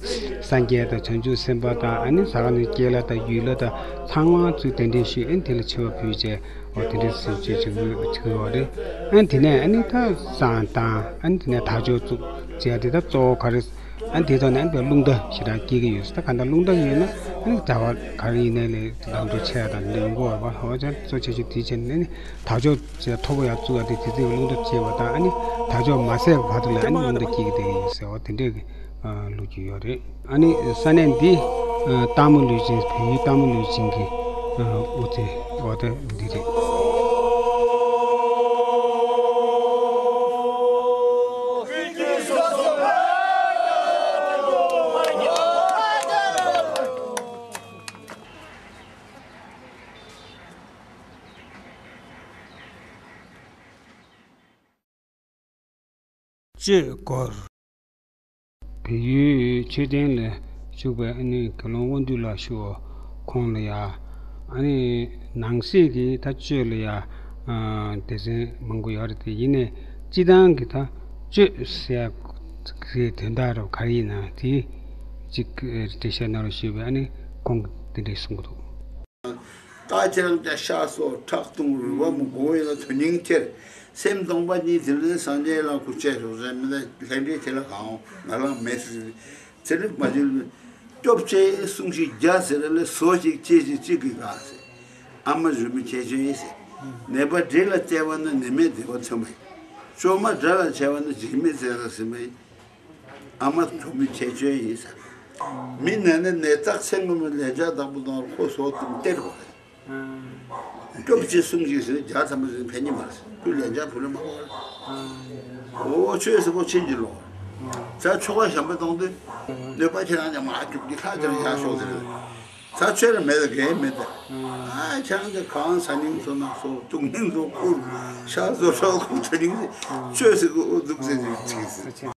སངས་རྒྱས་དང་བྱང་ཆུབ་སེམས་དཔའ་དང་། ཨ་ནི་ས་ག་ནས་སྐྱེ་ལ་དང་ཡུལ་ལ་དང་ཚང་མ་ཚུར་གདན་འདྲེན་ཞུས། ཨ་ནི་དེ་ལ་མཆོད་པ་ཕུལ་བྱས། འོ་དེ་འདྲའི་སེམས་བསྐྱེད་བྱེད་དགོས་བྱེད་དགོས་པ་རེད། ཨ་ནི་དེ་ནས་ཨ་ནི་ད་བསང་བཏང་། ཨ་ནི་དེ་ནས་དར་ལྕོག་བཙུགས་བྱས་དེ་ད་གཙོ་བོ་ག་རེ། ཨ་ནི་དེ་ཐོག་ནས་ཨ་ནི་རླུང་རྟ་ཞེ་དྲག་སྐྱེ་གི་ཡོད། ད་ག་འདྲ་རླུང་རྟ་ཡོད་ན་ཨ་ནི་གྲྭ་པ་ག་རེ་ཡིན་ནའི་ལས་ལམ་འགྲོ་ཆེ་ཡ་དང་འདི་ཡོང་གི་ཡོད་རེད་པ། འོ་ཅག་གཙོ་ཆེ་ཤོས་དེ་བྱས་ནས་ཨ་ནི་དར་ལྕོག་ཅེས་མཐོ་པོ་ཡར་བཙུགས་ཡ་དེ་དེ་ཚེ་རླུང་རྟ་བྱས་པ་དང་། ཨ་ནི་དར་ལྕོག་མ་ཟད་བར་དུ་ལ་ཨ་ནི་རླུང་རྟ་སྐྱེ་གི་བསྡད་ཀྱི་ཡོད་ཟེར་བ་དེ་འདྲས་ཀྱི་ལོ་རྒྱུས་ཡོད་རེད། ཨ་ནི་ས་གནས་འདི་སྟག་མོ་ལུས་སྦྱིན། བལ་ཡུལ་སྟག་མོ་ལུས་སྦྱིན་གྱི་དབུ་རྩེ་འོ་དེ་འདི་རེད། གཅོད་སྐོར། བལ་ཡུལ་མཆོད་རྟེན་ལ་བཞུགས་པའི་ཨ་ནི་དགེ་སློང་དབང་འདུས་ལགས་ཞུ་བ་ཁོང་ལ་ཡ། ཨ་ནི་ནང་གསེས་ཀྱི་ད་གཅོད་ལ་ཡ་སྡེ་ཚན་མང་པོ་ཡོད་རེད་དེ། ཡིན་ནའི་སྤྱི་བཏང་གི་ད་གཅོད་ཟེར་ཡ་གི་དོན་དག་རབ་ག་རེ་ཡིན་ན་དེ་གཅིག་འགྲེལ་བཤད་གནང་རོགས་ཞུས་པས། ཨ་ནི་ཁོང་གིས་དེ་འདྲས་གསུང་གི་འདུག། ད་ཁྱེད་རང་ཅག་ཤ་སོགས་ཁྲག་འཐུང་རུལ་བ་མོ་དགོས་ཡོད་ན་དོན་སྙིང་ཐེར། སེམས་སྟོང་པ་ཉིད་དེ་ལས་སངས་རྒྱས་ལ་སྐུ་ཆས་སོགས་ཟེར་མི་ལ་ལྷན་འདྲེས་དེ་ལ་གང་ང་ལ་མེད་ཟེར། ཚེ་རབས་མ་བྱོན་སྐྱོབ་ཆེད་གསུང་ཞིག་རྒྱ་ཟེར་ལ་སོ་ཞིག་ཅེས་ཞིག་ཅིག་གི་ག་ཟེར། ཨ་མ་རུས་མི་ཆེ་ཆོས་ཡིན་ཟེར། ནད་པ་འདྲེ་ལ་བརྩེ་བ་ན་ནད་མེད་བདེ་བ་མཚོན་པ་ཡིན། བཅོས་མ་དགྲ་ལ་བྱ་བ་ན་འཇིགས་མེད་བརྩེ་བ་ཟེར་མ་ཡིན། ཨ་མ་གྲོགས་མོའི་ཁྱད་ཆོས་ཡིན་ས། མི་ན་ནས་ནད་རྟགས་མཚན་ངོ་མའི་ལན་ཆགས་བདག་པོ་དང་ཁོ་སོགས་དུ་སྟེར་བ་རེད། སྐྱོབ་ཅེས་གསུང་ཞིག་ཟེར་བརྒྱ་ཐམ་པ་ཟེར་ཕན་གྱི་མ་རེད། ཁོས་ལན་ཆགས་བུ་ལ་མ་གོ་རེད། འོ་ཆོས་ཟེར་གོ་ཕྱིན་གྱི་ལོག། ད་ཆོ་ག་ཞམ་པ་གཏོང་དུས་གནོད་པ་ཁྱེད་རང་ཀྱང་མ་སྐྱོབ་ཀྱི་ཁ་ཁྱེད་རང་ཡག་ཤོག་ཟེར། ད་ཆོས་ལ་མེད་ད་གས་མེད་ད། ཨ་ཁྱེད་རང་ཀྱང་གང་ཟ་ནིང་ཚོ་ནག་ཚོ་དུག་ནིང་ཚོ་ཁུར་ཤ་ཚོ་ཤོག་ཁུར་ཚོ་ནིང་ཆོས་ཟེར་གོ་འདུག་ཟེར་ནས་ཅིག་ཟེར།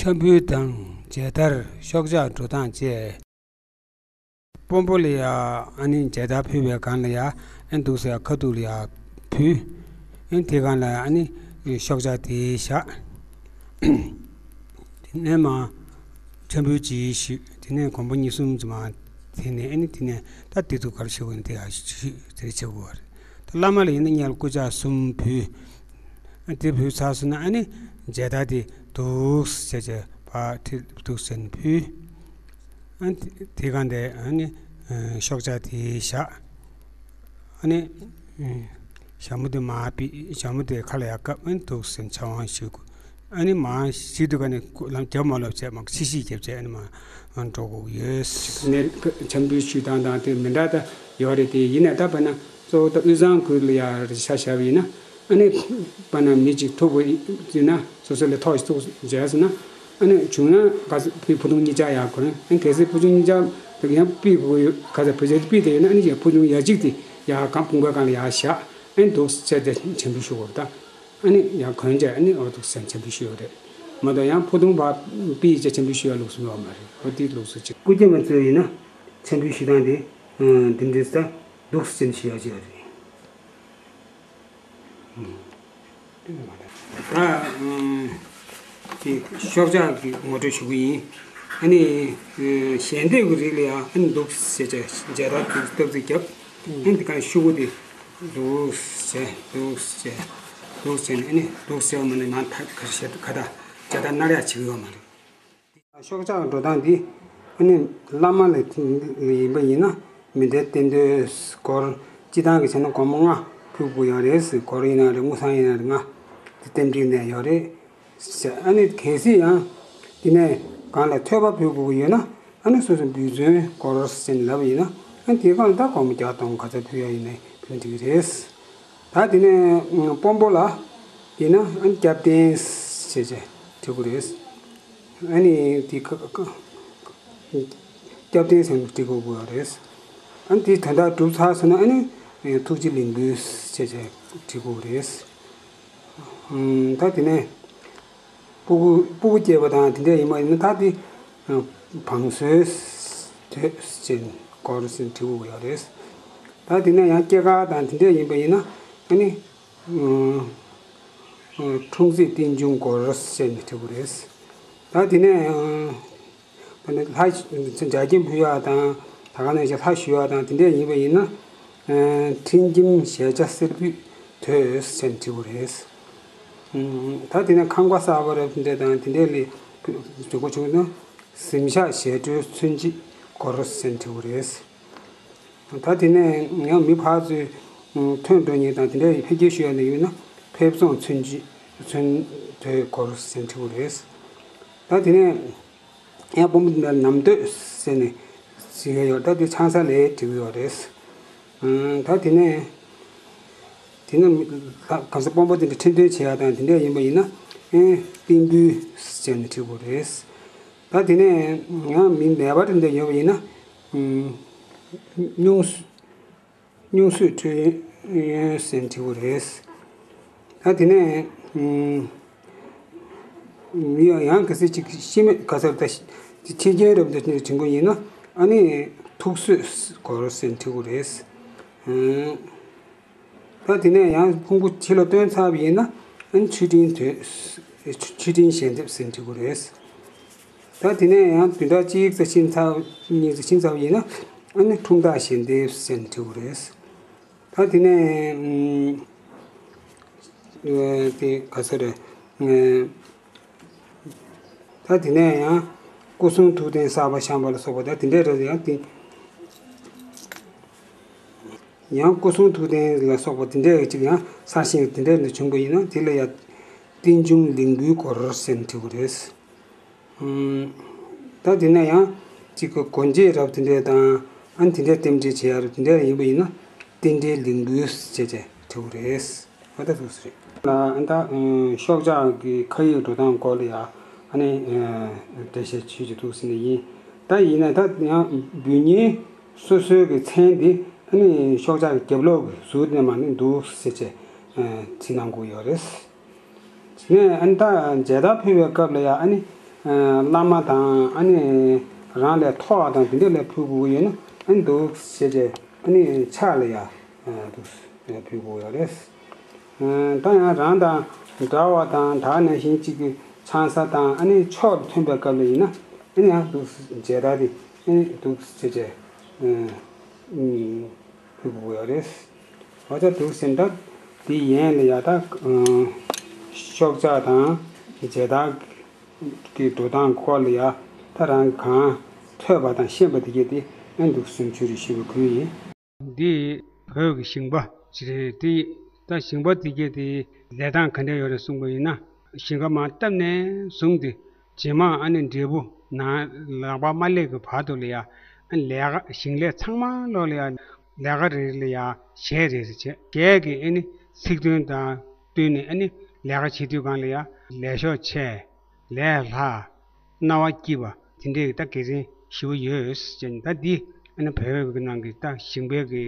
འཆམ་ཕུད་དང་མཇལ་དར་ཤོག་ཆག་འགྲོ་སྟངས་བཅས། དཔོན་པོ་ལ་ཡ་ཨ་ནི་མཇལ་དར་ཕུལ་བའི་སྒང་ལ་ཡ་ཨ་འདུག་ཟེར་ཁ་ཐུག་ལ་ཡ་ཕུལ། ཨ་དེ་སྒང་ལ་ཨ་ནི་ཤོག་ཆག་དེ་བཞག། དེ་ནས་མ་འཆམ་ཕུད་ཅིག་ཞུས། དེ་ནས་གོམ་པ་གཉིས་གསུམ་ཙམ་མ་དེ་ནས་ཨ་ནི་དེ་ནས་ད་དེ་ཚོ་ག་རེ་བྱེད་དགོས་ན་དེ་ཡ་ཞུས་དེ་བྱེད་དགོས་པ་རེད། ད་བླ་མ་ལ་ཡིན་ན་སྔོན་ལ་སྐུ་ཕྱག་གསུམ་ཕུལ། ཨ་དེ་ཕུལ་ཚར་སོང་ན་ཨ་ནི་མཇལ་དར་དེ་འདུག་སེ་བྱས་བྱས་ཕར་ཁྲིད་འདུག་སེ་ནས་ཕུལ། ཨ་དེ་དེ་སྒང་དེ་ཨ་ནི་ཨ་ཤོག་ཆག་དེ་བཞག། ཨ་ནི་ཨ་ཞྭ་མོ་དེ་མར་ཕུད། ཞྭ་མོ་དེ་ཁ་ལ་ཡར་བཀབ། ཨ་ནི་འདུག་སེ་ཕྱག་དབང་ཞུ་དགོས། ཨ་ནི་མར་ཞིག་ཏུ་ག་ནས་ལམ་རྒྱབ་མ་ལོབས་བྱས་མར་ཕྱི་བཤིག་རྒྱབ་བྱས་ཨ་ནི་མར་འགྲོ་དགོས་ཡོད། ནས་འཆམ་ཕུད་ཞུ་སྟངས་དང་དེ་མི་འདྲ་ད་ཡོད་རེད། དེ་ཡིན་ནའི་ད་དཔེར་ན་གཙོ་བོ་ད་དབུས་གཙང་ཁུལ་ལ་ཡ་ཆ་བཞག་པ་ཡིན་ན་ཨ་ནི་དཔེར་ན་མི་གཅིག་ཐུག་པ་ཡིན་ན་སོ་སོ་ལས་ཐོག་ཞིག་ཐུག་བྱས་ཟེར་ན་ཨ་ནི་བྱུང་ན་ག་ཚོད་ཕུད་ཕུ་ཐུང་གཉིས་ཆ་ཡར་གོན། ཨ་ནི་གལ་སྲིད་ཕུ་ཐུང་གཉིས་ཆ་ ཡང་པི་གོ་ག་ཚ་བོད་ཆས་པི་དེ་ཡོད་ན་ཨ་ནི་ཡང་ཕུ་ཐུང་ཡ་གཅིག་དེ་ཡ་གང་དཔུང་པའི་སྒང་ལ་ཡ་བཞག་ཨ་ནི་འདུག་བྱས་ཏེ་འཆམ་འཁྲུག་ཞུ་བར་ད་ཨ་ནི་ཡང་གོན་བྱས་ཨ་ནི་འོ་འདུག་སེ་འཆམ་འཁྲུག་ཞུ་ཡོད་རེད། མ་གཏོགས་ཡང་ཕུ་ཐུང་བ་པི་བྱས་འཆམ་འཁྲུག་ཞུ་ཡ་ལུགས་སུ་ཡོད་མ་རེད། འོ་དེ་ལུགས་སུ་ཅིག་སྐུ་རྒྱབ་མ་ཚོས་ཡིན་ན་འཆམ་འཁྲུག་ཞུ་སྟངས་དེ་འདི་འདྲས་ད་འདུག་སེ་ཞུ་ཡ་ཅིག་ཡོད་རེད། ད་དེ་ཤོག་ཆག་གི་ངོ་སྤྲོད་ཞུ་གི་ཡིན། ཨ་ནི་ཞལ་འདེབས་ཀྱི་རིགས་ལ་ཡང་ཨ་ནི་འདུག་སེ་བྱས་མཇལ་དར་འདུག་སྟབས་གཅིག་བརྒྱབ། ཨ་ནི་དེ་ག་ཤོག་གུ་དེ་འདུག་སེ་འདུག་སེ་འདུག་སེ་ནས་ཨ་ནི་འདུག་སེ་བ་མ་ནས་མ་ཐག་ཁ་ཤས་ཁ་བརྡ་མཇལ་དར་མནར་ཡག་བྱེད་ཀྱི་ཡོད་མ་རེད། ཤོག་ཆག་འགྲོ་སྟངས་འདི་ཨ་ནི་བླ་མ་ལ་ཡིན་པ་ཡིན་ན་མཎྜལ་རྟེན་མདོས་སྐོར་སྤྱི་བཏང་གི་བྱས་ན་སྒོར་མོ་ལྔ་ཕུལ་དགོས་ཡོད་རེད། སྒོར་ཡིན་ན་རེད། དངུལ་སྲང་ཡིན་ན་རེད། ལྔ་དེ་རྟེན་འབྲེལ་ནས་ཡོད་རེད། ཨ་ནི་གལ་སྲིད་ཡང་དེ་ནས་གང་ལ་ཐོས་པ་ཕུལ་དགོས་ཀྱི་ཡོད་ན་ཨ་ནི་སོ་སོ་འབུལ་ཚོན་སྐོར་ཟེར་ནས་ལབ་པ་ཡིན་ན་ཨ་ནི་དེའི་སྒང་ལ་ད་སྒོར་མོ་བརྒྱ་སྟོང་ག་ཚོད་ཕུལ་ཡ་ཡིན་ནའི་ཕུལ་འགྲིག་གི་རེད། ད་དེ་ནས་དཔོན་པོ་ལ་ཡིན་ན་ཨ་ནི་སྐྱབས་རྟེན་ཞེས་བྱས་བྲི་དགོས་རེད། ཨ་ནི་དེ་ཁ་ཁ་སྐྱབས་རྟེན་ཟེར་ནས་བྲི་དགོས་ཀྱི་རེད། ཨ་ནི་དེ་དོན་དག་གྲུབ་ཚར་སོང་ན་ཨ་ནི་ཐུགས་རྗེ་ལེགས་འབུལ་ཞེས་བྱས་བྲི་དགོས་རེད། ད་དེ་ནས་སྤུ་གུ་སྤུ་གུ་སྐྱེས་པ་དང་དེ་འདྲ་ཡིན་པ་ཡིན་ན་ད་དེ་བང་སོའི་དོད་ཅན་སྐོར་ཟེར་བྲི་དགོས་ཀྱི་ཡོད་རེད། ད་དེ་ནས་ཡང་སྐྱེས་སྐར་དང་དེ་འདྲ་ཡིན་པ་ཡིན་ན་ཨ་ནི། འཁྲུངས་ཚེས་རྟེན་འབྱུང་སྐོར་ཟེར་ནས་བྲི་དགོས་རེད། ད་དེ་ནས་ད་ནི་ལྷ་འཇའ་སྐྱེམས་ཕུལ་ཡག་དང་ད་ག་ནང་བཞིན་ལྷ་ཞུ་ཡག་དང་དེ་འདྲས་ཡིན་པ་ཡིན་ན། ཁྲིམས་ཁྱིམ་ཞལ་ཆ་གསེར་ཕུད་དོད་ཟེར་ནས་བྲི་དགོས་རེད། ད་དེ་ནས་ཁང་པ་གསར་པ་རབ་དེ་འདྲས་དང་དེ་འདྲས་ལས་བྲི་དགོས་བྱུང་ན་གཟིམ་ཤག་ཞལ་དཀྲོལ་མཚོན་བྱེད་སྐོར་ཟེར་ནས་བྲི་དགོས་རེད། ད་དེ་ནས་ཡང་མི་ཕར་ཚུར་ཐོན་འགྲོ་མཁན་དང་དེ་འདྲའི་འཕེལ་རྒྱས་ཞུ་ཡག་ནས་ཡོད་ན་ཕེབས་བཙོང་ཚུན་ཆད་ཚུན་དུ་སྐོར་ཟེར་བྲི་དགོས་རེད། ད་དེ་ནས་ཡང་དཔོན་པོ་འདི་འདྲ་ནམ་སྟོད་ཟེར་ནས་ཟེར་ཡག་ཡོད། ད་དེ་ཆང་ས་ལས་བྲི་གི་ཡོད་རེད། ད་དེ་ནས་དེ་ནས་གང་ཟག་དཔོན་པོ་དེ་འདྲ་ཁྲི་འདོན་བྱེད་ཡག་དང་དེ་འདྲ་ཡིན་པ་ཡིན་ན་རྟེན་འབུལ་ཟེར་ནས་བྲི་དགོས་རེད། ད་དེ་ནས་ཡང་མི་ནད་པ་དེ་འདྲ་ཡོད་པ་ཡིན་ན། སྨྱུང་སྨྱུང་གསོས་འཕྲོད་ཡོན་ཟེར་བྲི་དགོས་རེད། ད་དེ་ནས་མི་ཡང་ཡང་གལ་སྲིད་ཅིག་ཤི་མེད་ག་ཚར་ད་ཤི་ཁྱི་རྒན་རབ་འདི་ནས་བྲི་དགོས་ཡིན་ན་ཨ་ནི་ཐུགས་གསོས་སྐོར་ཟེར་བྲི་དགོས་རེད། ད་དེ་ནས་ཡང་ཕུང་པོ་ཕྱི་ལ་བཏོན་ཚར་བ་ཡིན་ན་ཨ་ནི་མཆོད་སྤྲིན་དོད་མཆོད་སྤྲིན་ཞལ་འདེབས་ཟེར་བྲི་དགོས་རེད། ད་དེ་ནས་ཡང་བདུན་ཕྲག་གཅིག་ཙམ་ཕྱིན་ཚར་གཉིས་ཙམ་ཕྱིན་ཚར་བ་ཡིན་ན་ཨ་ནི་འཁྲུངས་རྟགས་ཞལ་འདེབས་ཟེར་ནས་བྲི་དགོས་རེད། ད་དེ་ནས་དེ་ག་ཚོད་རེད། ད་དེ་ནས་ཡང་སྐུ་གསུང་ཐུགས་རྟེན་གསར་པ་བཤམས་པ་ལ་སོགས་པ་ད་དེ་འདྲས་རེད། ཡང་དེ་ཡང་སྐུ་གསུང་ཐུགས་རྟེན་ལ་སོགས་པ་དེ་འདྲས་ཅིག་ཡང་གསར་བཞེངས་དེ་འདྲས་ལ་བྱུང་པ་ཡིན་ན་དེ་ལ་ཡང་རྟེན་འབྱུང་ལས་འགུལ་སྐོར་ཟེར་ནས་བྲི་དགོས་རེད། ད་དེ་ནས་ཡང་གཅིག་གི་སྒོ་འབྱེད་རབ་དེ་འདྲས་དང་ཨ་ནི་དེ་འདྲས་རྟེན་འབྲེལ་བྱེད་ཡག་རབ་དེ་འདྲས་ཡིན་པ་ཡིན་ན་རྟེན་འབྲེལ་ལས་འགུལ་ཟེར་བྱས་བྲི་དགོས་རེད། ཨ་ད་ཐུགས་སུ་རེད། ལ་ཨ་ད་ཤོག་ཆག་གི་ཁ་ཡིག་འགྲོ་སྟངས་སྐོར་ལ་ཡང་ཨ་ནི་འགྲེལ་བཤད་ཆོས་ཀྱི་ཐུགས་སུ་ནས་ཡིན། ད་ཡིན་ན་ད་ཡང་འབུལ་མཁན་སོ་སོའི་གི་མཚན་དེ་ཨ་ནི་ཤོག་ཆག་གི་རྒྱབ་ལོགས་གི་ཟུར་ནས་མ་ནི་འདུག་ཟེར་བྱས་བྲིས་གནང་དགོས་ཡོད་རེད། ནས་ཨ་ནི་ད་མཇལ་དར་ཕུལ་བའི་སྐབས་ལ་ཡང་ཨ་ནི་བླ་མ་དང་ཨ་ནི་རང་ལས་མཐོ་བ་དང་དེ་འདྲས་ལ་ཕུལ་དགོས་ཀྱི་ཡོད་ན་ཨ་ནི་འདུག་ཟེར་བྱས་ཨ་ནི་ཕྱག་ལ་ཡང་འདུག་ཕུལ་དགོས་ཡོད་རེད། ད་ཡང་རང་དང་འདྲ་བ་དང་ད་ནང་བཞིན་གཅིག་གི་ཆང་ས་དང་ཨ་ནི་ཕྱོགས་ལ་ཐོན་པའི་སྐབས་ལ་ཡིན་ན་ཨ་ནི་ཡང་འདུག་མཇལ་དར་དེ་ཨ་ནི་འདུག་ཟེར་བྱས་ཕུལ་དགོས་ཡོད་རེད། འོ་ད་འདུག་ཟེར་ད་དེ་ཡན་ལ་ཡ་ད་ཤོག་ཆག་དང་མཇལ་དར་གྱི་འགྲོ་སྟངས་སྐོར་ལ་ཡ་ད་རང་གང་ཐོས་པ་དང་ཤེས་པ་དེ་གས་དེ་ཨ་འདུག་སེམས་ཆུ་རེ་ཞུ་བའི་ཁུལ་ཡིན། འདི་བོད་ཀྱི་ཞིང་པ་ཅིག་རེད་དེ། ད་ཞིང་པ་དེ་གས་དེ་ལས་སྟངས་ག་འདྲ་ཡོད་རེད་གསུངས་པ་ཡིན་ན། ཞིང་ཁ་མར་བཏབ་ནས་བཟུང་སྟེ་རྗེས་མ་ཨ་ནི་འབྲས་བུ་ནང་ལག་པ་མ་སླེབས་ཀྱི་བར་དུ་ལ་ཡ་ཨ་ནི་ལས་ཀ་ཞིང་ལས་ཚང་མ་ལོག་ལ་ཡ་ལས་ཀ་རེ་རེ་ལ་ཡ་གཞས་རེ་རེ་བྱས། གཞས་ཀྱི་ཨ་ནི་ཚིག་དོན་དང་བསྟུན་ནས་ཨ་ནི་ལས་ཀ་བྱེད་དུས་སྒང་ལ་ཡ་ལས་ཤོག་ཆེ། ལས་སླ། རྣ་བ་སྐྱིད་པ་དེ་འདྲའི་ད་དགེ་རྒན་ ཞུ་གི་ཡོད་ཟེར་ནས། ད་འདི་ཨ་ནི་བོད་ཀྱི་ནང་གི་ད་ཞིང་པའི་གི་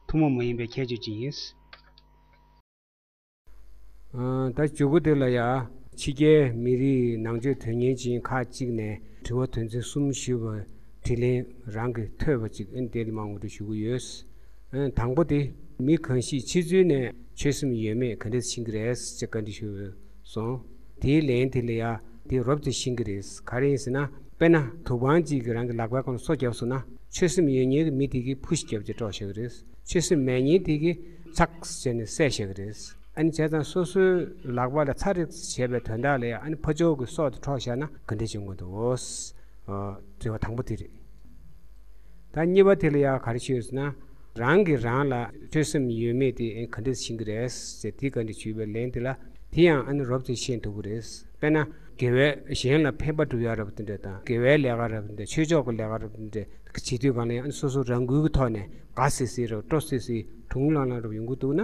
ཐུན་མོང་མ་ཡིན་པའི་ཁྱད་ཆོས་ཅིག་ཡིན། ཨ། ད་མཇུག་གུ་དེ་ལ་ཡ། ཕྱི་རྒྱལ་མི་རིགས་ནང་ཆོས་དོན་གཉེར་ཅན་ཁག་ཅིག་ནས་དྲི་བ་དོན་ཚན་གསུམ་ཞུས་པ་དྲིས་ལན་རང་གིས་ཐོས་པ་ཅིག་ཨ་ནི་དེ་ལ་མར་ངོ་སྤྲོད་ཞུ་གི་ཡོད། ཨ། དང་པོ་དེ། མི་གང་ཞིག་ཕྱི་ཚུལ་ནས་ཆོས་སེམས་ཡོད་མེད་ག་འདྲས་ཤེས་ཀྱི་རེད་ཅེས་བཀའ་འདྲི་ཞུས་སོང་། དེའི་ལན་དེ་ལ་ཡ། དེ་རོབ་ཙམ་ཤེས་ཀྱི་རེད། ག་རེ་ཡིན་ཟེར་ན། དཔེར་ན་དུག་པང་གཅིག་གིས་རང་གི་ལག་པའི་ཁ་ལ་སོ་བརྒྱབ་སོང་ན། ཆོས་སེམས་ཡོད་མཁན་གྱི་མི་དེ་གིས་ཕུ་ཞིག་བརྒྱབ་བྱས་དཀྲོག་བཞག་གི་རེད། ཆོས་སེམས་མེད་མཁན་དེ་གིས་ཚག་བྱས་ནས་བསད་བཞག་གི་རེད། ཨ་ནི་བྱས་ཙང་སོ་སོའི་ལག་པ་ལ་ཚ་རེག་བྱས་པའི་དོན་དག་ལ་ཡ། ཨ་ནི་ཕར་ཕྱོགས་ཀྱི་སྲོག་དེ་འཕྲོག་བཞག་ན་ག་འདྲས་བྱུང་གི་འདུག། ཨོ། དྲི་བ་དང་པོ་དེ་རེད། ད་གཉིས་པ་དེ་ལ་ཡ་ག་རེ་ཞུས་ཟེར་ན། རང་གིས་རང་ལ་ཆོས་སེམས་ཡོད་མེད་དེ་ག་འདྲས་ཤེས་ཀྱི་རེད་ཟེར། དེ་ག་འདྲས་ཞུས་པའི་ལན་དེ་ལ། དེ་ཡང་ཨ་ནི་རོབ་ཙམ་ཤེས་ཐུབ་ཀྱི་རེད། དཔེར་ན་དགེ་བའི་གཞན་ལ་ཕན་པ་སྒྲུབ་ཡག་རབ་དེ་འདྲ་དང་། དགེ་བའི་ལས་ཀ་རབ་དེ་འདྲ། ཆོས་ཕྱོགས་ཀྱི་ལས་ཀ་རབ་དེ་འདྲ་བྱེད་དུས་སྒང་ལ་ཡང་ཨ་ནི་སོ་སོ་རང་འགུལ་གྱི་ཐོག་ནས་དགའ་སིག་སིག་རབ། སྤྲོ་སིག་སིག། དུང་ལང་ལང་རབ་ཡོང་གི་འདུག་ན།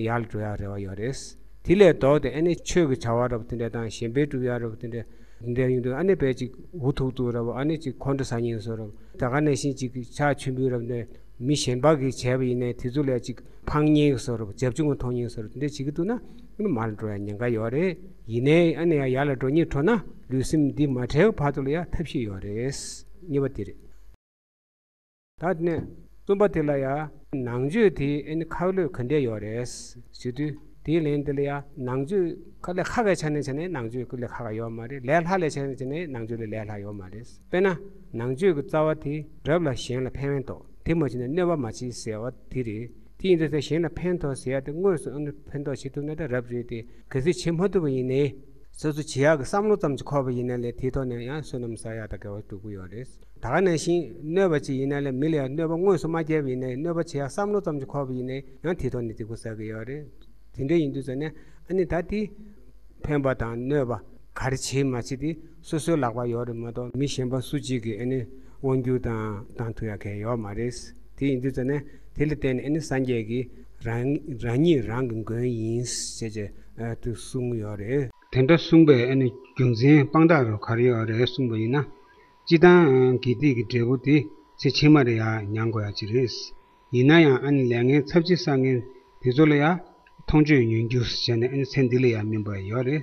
ཡར་ལ་འགྲོ་ཡག་རེ་བ་ཡོད་རེད། དེ་ལས་ལྡོག་སྟེ་ཨ་ནི་ཆོས་ཀྱི་བྱ་བ་རབ་དེ་འདྲ་དང་། གཞན་ཕན་སྒྲུབ་ཡག་རབ་དེ་འདྲ། དེ་འདྲ་ཡིན་དུས་ཨ་ནི་དཔེ་ཅིག་འུ་ཐུག་ཐུག་རབ། ཨ་ནི་ཅིག་ཁོང་ཁྲོ་ཟ་མཁན་བཟོ་རབ། ད་ག་ནང་བཞིན་ཅིག་ཕྱག་མཆོད་འབུལ་རབ་ནས་མི་གཞན་པ་གིས་བྱས་པ་ཡིན་ནའི་དེ་ཚོ་ལ་ཅིག་ཕངས་མཁན་བཟོ་རབ། རྒྱབ་ལྗོངས་མཐོང་མཁན་བཟོ་རབ། དེ་འདྲ་བྱེད་ཀྱི་འདུག་ན་ཨ་ནི་མར་འགྲོ་ཡག་ཉེན་ཁ་ཡོད་རེད། ཡིན་ནའི་ཨ་ནི་ཡ་ཡར་ལ་འགྲོ་སྙིང་བྲོ་ན་ལུས་སེམས་འདི་མ་བྲལ་བར་དུ་ལ་ཡ་ཐབས་ཤེས་ཡོད་རེད། གཉིས་པ་དེ་རེད། ད་དེ་ནས་གསུམ་པ་དེ་ལ་ཡ། ནང་ཆོས་དེ་ཨ་ནི་ཁག་ལོས་ག་འདྲས་ཡོད་རེད་ཞུ་དུས། དེའི་ལན་དེ་ལ་ཡ། ནང་ཆོས་དཀའ་ལས་ཁག་ག་ཆགས་ནས་བྱས་ནས་ནང་ཆོས་དཀའ་ལས་ཁག་ག་ཡོད་མ་རེད། ལས་སླ་ལས་ཆགས་ནས་བྱས་ནས་ནང་ཆོས་ལས་ལས་སླ་ཡོད་མ་རེད། དཔེར་ན་ནང་ཆོས་ཀྱི་རྩ་བ་དེ་རབ་ལ་གཞན་ལ་ཕན་ཕན་ཐོགས། དེ་མ་བྱས་ན་གནོད་པ་མ་བྱེད་ཟེར་བ་དེ་རེད། དེ་ཡིན་དུས་ད་གཞན་ལ་ཕན་ཐོགས་ཟེར་ཡག་དེ་དངོས་སུ་ཨ་ནི་ཕན་ཐོགས་བྱེད་ཐུབ་ན་ད་རབ་རེད་དེ། གལ་སྲིད་བྱེད་མ་ཐུབ་པ་ཡིན་ནའི། སོ་སོ་བྱེད་ཡག་གི་བསམ་བློ་ཙམ་ཅིག་འཁོར་བ་ཡིན་ན་ལས་དེའི་ཐོག་ནས་ཡང་བསོད་ནམས་བསག་ཡག་དང་དགེ་བ་སྒྲུབ་ཀྱི་ཡོད་རེད། ད་ག་ནང་བཞིན་གནོད་པ་ཅིག་ཡིན་ན་ལས་མི་ལ་ཡང་གནོད་པ་དངོས་སུ་མ་བསྐྱལ་བ་ཡིན་ནའི། གནོད་པ་བྱེད་ཡག་བསམ་བློ་ཙམ་ཅིག་འཁོར་བ་ཡིན་ནའི་ཡང་དེའི་ཐོག་ནས་སྡིག་པ་བསག་གི་ཡོད་རེད། དེ་འདྲ་ཡིན་དུས་ཙ་ནས་ཨ་ནི་ད་དེ་ཕན་པ་དང་གནོད་པ་ག་རེ་བྱེད་མ་བྱེད་དེ་སོ་སོའི་ལག་པར་ཡོད་རེད་མ་གཏོགས། མི་གཞན་པ་སུ་གཅིག་གིས་ཨ་ནི་དབང་བསྒྱུར་དང་བཏང་ཐུབ་ཡག་གང་ཡང་ཡོད་མ་རེད། དེ་ཡིན་དུས་ཙ་ནས་དེ་ལ་བརྟེན་ནས་ཨ་ནི་སངས་རྒྱས་ཀྱིས་རང་རང་ཉིད་རང་གི་མགོན་ཡིན་ཞེས་བྱས་དེ་གསུངས་ཡོད་རེད། དེ་འདྲ་གསུངས་པའི་ཨ་ནི་རྒྱུ་མཚན་དཔང་རྟགས་རུ་ག་རེ་ཡོད་རེད་གསུངས་པ་ཡིན་ན། སྤྱིར་བཏང་དགེ་སྡིག་གི་འབྲས་བུ་དེ་ཚེ་ཕྱི་མར་ཡང་མྱང་དགོས་ཡག་ཅིག་རེད། ཡིན་ན་ཡང་ཨ་ནི་ལས་ངན་ཚབས་ཆེ་བསགས་མཁན་དེ་ཚོ་ལ་ཡང་མཐོང་ཆོས་ཉོན་རྒྱུ་བྱས་ནས་ཨ་ནི་ཚེ་འདི་ལ་ཡང་སྨིན་པ་ཡོད་རེད།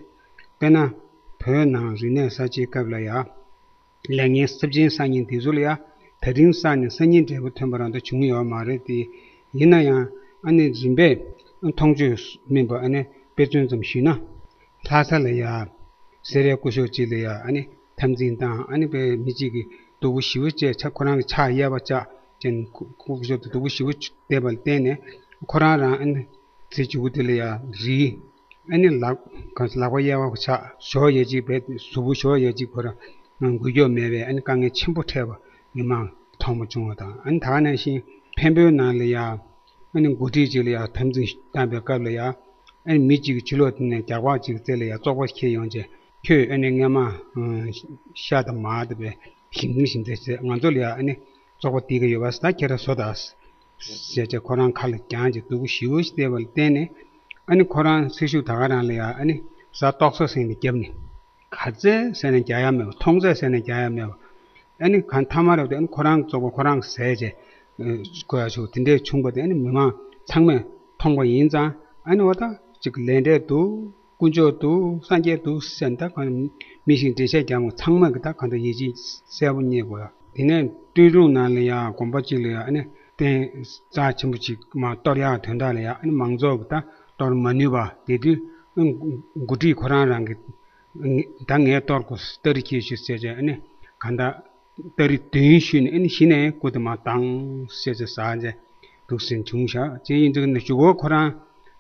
དཔེར་ན་བོད་ནང་རིག་གནས་གསར་བརྗེའི་སྐབས་ལ་ཡང་ལས་ངན་ཚབས་ཆེན་བསགས་མཁན་དེ་ཚོ་ལ་ཡང་ད་རིང་བསགས་ནས་སང་ཉིན་འབྲས་བུ་ཐོན་པ་རང་ད་བྱུང་ཡོད་མ་རེད་དེ། ཡིན་ན་ཡང་ཨ་ནི་རིམ་པས་མཐོང་ཆོས་སྨིན་པ། ཨ་ནི་དཔེ་མཚོན་ཙམ་ཞུས་ན། ལྷ་ས་ལ་ཡ། སེ་རའི་སྐུ་ཞབས་ཅིག་ལ་ཡ་ཨ་ནི་འཐབ་འཛིང་བཏང་། ཨ་ནི་དཔེ་མི་གཅིག་གིས་སྡུག་པོ་ཞེ་པོ་བྱས། ཆ་ཁོ་རང་གི་ཕྱག་གཡས་པ་བཅག་ཅན་སྐུ་ཞབས་དེ་སྡུག་པོ་ཞེ་པོ་བསྡད་པ་ལ་བརྟེན་ནས་ཁོ་རང་རང་ཨ་ནི་ཚེ་མཇུག་དེ་ལ་ཡ་རིལ། ཨ་ནི་ལག་ག་ལག་པ་གཡས་པ་ཆག་ཞོགས་ཡ་གཅིག་བས་གཟུགས་པོ་ཞོགས་ཡ་གཅིག་ཁོ་རང་འགུལ་སྐྱོད་མེད་པའི་ཨ་ནི་དཀའ་ངལ་ཆེན་པོ་འཕྲད་པ་མི་མང་མཐོང་བ་བྱུང་བ་དང་། ཨ་ནི་ད་ག་ནང་བཞིན་འཕན་པོའི་ནང་ལ་ཡ་ཨ་ནི་འགོ་ཁྲིད་ཅིག་ལ་ཡ་འཐབ་འཛིང་བཏང་པའི་སྐབས་ལ་ཡ། ཨ་ནི་མི་གཅིག་གིས་ཕྱི་ལོགས་དེ་ནས་རྒྱག་པ་གཅིག་རྩེ་ལ་ཡ་བཙོག་པ་ཁྱེར་ཡོང་བྱས། ཁྱོད་ཨ་ནི་སྔ་མ་ཤ་དང་མར་དང་བས་ཞིམ་ཞིམ་དེ་བྱས། ང་ཚོ་ལ་ཡ་ཨ་ནི་བཙོག་པ་དེ་ག་ཡོད་པ་ད་ཁྱེད་རང་བཟོ་དང་ཟེར་བྱས་ཁོ་རང་ཁ་ལ་བརྒྱངས་བྱས་སྡུག་པོ་ཞེ་པོ་ཞིག་བསྡད་པ་ལ་བརྟེན་ནས། ཨ་ནི་ཁོ་རང་ཚེ་ཤུགས་ད་ག་རང་ལ་ཡ་ཨ་ནི་གཟའ་ཏོག་ཙམ་ཟིན་ནས་བརྒྱབ་ནས། ག་ཚད་ཟེར་ནས་རྒྱག་ཡ་མེད་པ། མཐོང་ཚད་ཟེར་ནས་རྒྱག་ཡ་མེད་པ། ཨ་ནི་གང་ཐ་མ་རེད་དེ་ཨ་ནི་ཁོ་རང་བཙོག་པ་ཁོ་རང་ཟས་བྱས་དགོས་ཡ་བྱུང་། དེ་འདྲས་བྱུང་པ་དེ་ཨ་ནི་མི་མང་ཚང་མས་མཐོང་པ་ཡིན་ཙང་། ཨ་ནི་འོ་ད་ཅིག་ལས་འབྲས་འདུག། དཀོན་མཆོག་འདུག། སངས་རྒྱས་འདུག་ཟེར་ནས་ད་གང་མི་ཤིང་འདྲེ་ཤ་རྒྱ་མོ་ཚང་མ་གི་ད་གང་ལྟར་ཡིད་ཆེས་གསལ་པོ་རྙེད་དགོས་ཡ། དེ་ནས་སྟོད་ལུང་ནང་ལ་ཡ་དགོན་པ་གཅིག་ལ་ཡ་ཨ་ནི་རྟེན་རྩ་ཆེན་པོ་ཅིག་མར་གཏོར་ཡག་དོན་དག་ལ་ཡ་ཨ་ནི་མང་ཚོགས་ཀྱིས་ད་གཏོར་མ་ནུས་པ་དེ་དུས་འགོ་ཁྲིད་ཁོ་རང་རང་གིས་ད་ངས་གཏོར་དགོས། སྟ་རེ་ཁྱེར་ཤོག་ཟེར་བྱས་ཨ་ནི་གང་ལྟར་སྟ་རེ་བདུན་ཞུས་ནས་ཨ་ནི་གཞི་ནས་སྐུ་དེ་མར་བཏང་ཟེར་བྱས་ཟ་བྱས་འདུག་ཟིན་བྱུང་ཤག། དེ་ཡིན་དུས་ནི་མཇུག་གུ་ཁོ་རང་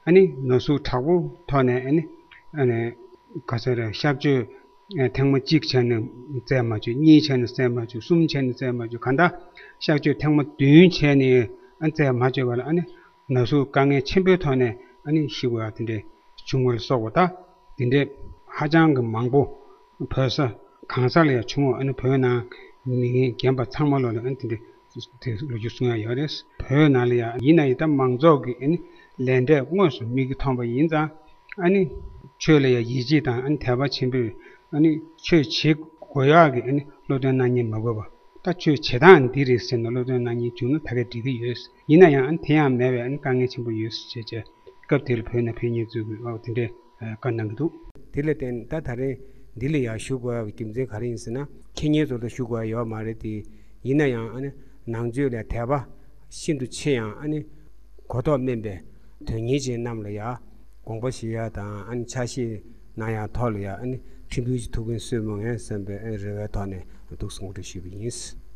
ཨ་ནི་ན་ཟུག་དྲག་པོ་ཐོག་ནས་ཨ་ནི་ཨ་ནི་ག་ཟེར་རེད། གཤག་བཅོས་ཐེངས་མ་གཅིག་བྱས་ནས་བཙལ་མ་བཅུག། གཉིས་བྱས་ནས་བཙལ་མ་བཅུག། གསུམ་བྱས་ནས་བཙལ་མ་བཅུག། གང་ལྟར་གཤག་བཅོས་ཐེངས་མ་བདུན་བྱས་ནས་ཨ་བཙལ་མ་བཅུག་པ་ལ་ཨ་ནི་ན་ཟུག་དཀའ་ངལ་ཆེན་པོའི་ཐོག་ནས་ཨ་ནི་ཤི་དགོས་ཡ་དེ་འདྲས་བྱུང་བ་ལ་སོགས་པ། ད་དེ་འདྲས་ཧ་ཅང་གི་མང་པོ་བོད་ས་གང་ས་ལ་ཡང་བྱུང་བ། ཨ་ནི་བོད་ནང་མི་ངན་རྒན་པ་ཚང་མ་ལོ་ལ་ཨ་ནི་དེ་འདྲས་དེ་ལོ་རྒྱུས་གསུང་ཡ་ཡོད་རེད། བོད་ནང་ལ་ཡང་ཡིན་ན་ཡང་ད་མང་ཚོགས་ཀྱི་ཨ་ནི་ལས་འབྲས་དངོས་སུ་མིག་གིས་མཐོང་པ་ཡིན་ཙང་། ཨ་ནི་ཆོས་ལ་ཡང་ཡིད་ཆེས་དང་ཨ་ནི་དད་པ་ཆེན་པོས་ཨ་ནི་ཆོས་བྱེད་དགོས་ཡག་གི་ཨ་ནི་བློ་གདེང་གནང་ཉན་མ་དགོས་པ། ད་ཆོས་བྱེད་སྟངས་འདི་རེད་ཟེར་ནས་སློབ་སྟོན་གནང་མཁན་བྱུང་ན་ད་གས་འགྲིག་གི་ཡོད། ཡིན་ན་ཡང་ཨ་ནི་དེ་ཡང་མེད་པའི་ཨ་ནི་དཀའ་ངལ་ཆེན་པོ་ཡོད་ཟེར་བྱས་བྱས་སྐབས་དེར་བོད་ནས་ཕེབས་མཁན་ཚོས་ཨོ་དེ་འདྲའི་བཀའ་གནང་གི་འདུག་དེ་ལ་བརྟེན་ད་ད་རེས་འདི་ལ་ཡང་ཞུགས་དགོས་པའི་རྒྱུ་མཚན་ག་རེ་ཡིན་ཟེར་ན། ཁེ་ཉེན་ཚོ་ལ་ཞུགས་དགོས་ཡ་ཡོད་མ་རེད་དེ། ཡིན་ན་ཡང་ཨ་ནི་ནང་ཆོས་ལ་དད་པ་ཤིན་ཏུ་ཆེ་ཡང་ཨ་ནི་གོ་རྟོགས་དམན་པའི་དོན་གཉེར་ཅན་རྣམས་ལ་ཡང་དགོངས་པ་བཞེས་ཡ་དང་ཨ་ནི་ཆ་ཤས་གནང་ཡ་ཐོག་ལ་ཡང་ཨ་ནི་ཁྲིམས་དཔོན་གྱི་ཐུགས་ཕན་གསོས་མི་ངེས་བསམ་པའི་ཨ་ནི་རེ་བའི་ཐོག་ནས་འདུག་གསུང་གྲོས་ཞུས་པ་ཡིན།